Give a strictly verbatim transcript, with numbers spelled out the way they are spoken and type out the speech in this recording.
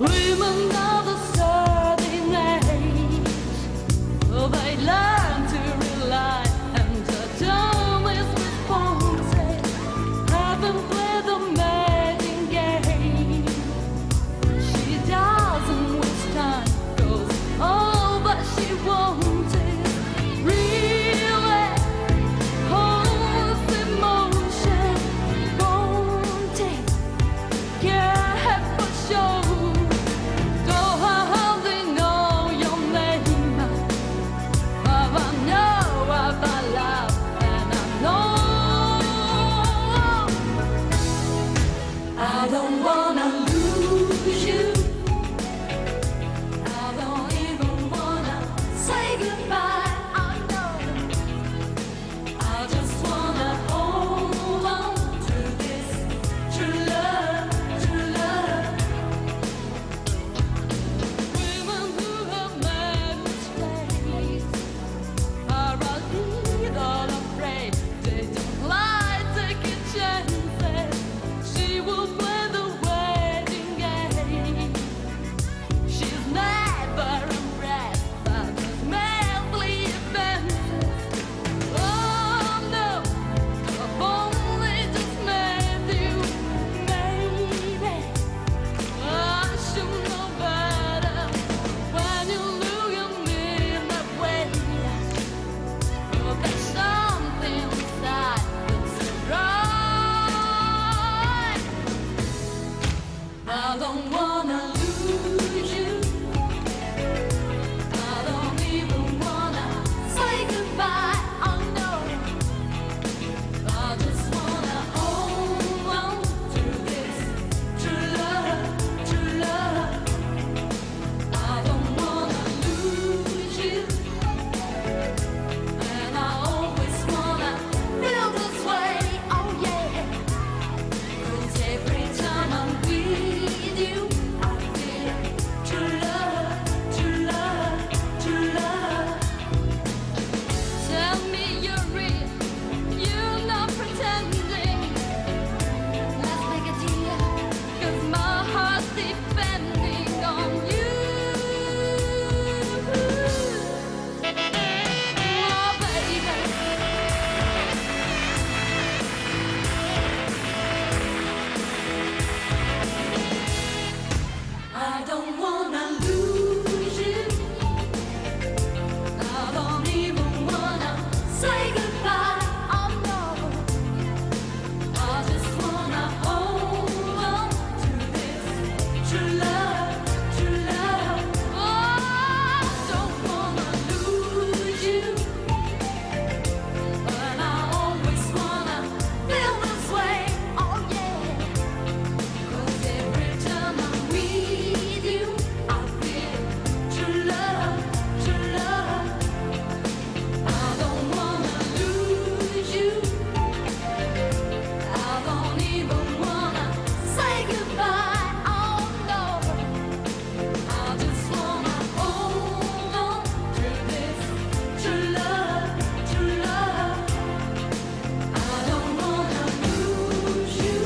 Women of a certain age, they learn to rely and the term is responsive. Haven't played the mating game. She doesn't wish time goes all that she wanted. Really holds emotion, wanted. Yeah, for sure. Don't hardly know your name, but I know about love, and I know I don't wanna lose you. I don't even wanna say goodbye. I know. I just wanna hold on to this true love, true love. Women who have made mistakes are a little afraid. They don't like taking chances. She will play the waiting game. She's never impressed by the manly advances. Oh no, I've only just met you, maybe. I should know better when you look at me that way. But there's something inside that's right. I don't wanna lose you. I don't even wanna say goodbye. Oh no. I just wanna hold on to this true love, true love. I don't wanna lose you. And I always wanna feel this way. Oh yeah. 'Cause every time I'm with you, I feel true love, true love, true love. Tell me you're real, you're not pretending. Let's make a deal, 'cause my heart's depending on you. Oh, baby. I don't wanna lose you. I don't even wanna say goodbye. Oh no. I just wanna hold on to this true love, true love. Oh, I don't wanna lose you. But I always wanna feel this way, oh yeah. 'Cause every time I'm with you, I feel true love, true love. I don't wanna lose you. I don't even wanna say goodbye, oh no. I just wanna hold on to this true love, true love. I don't wanna lose you.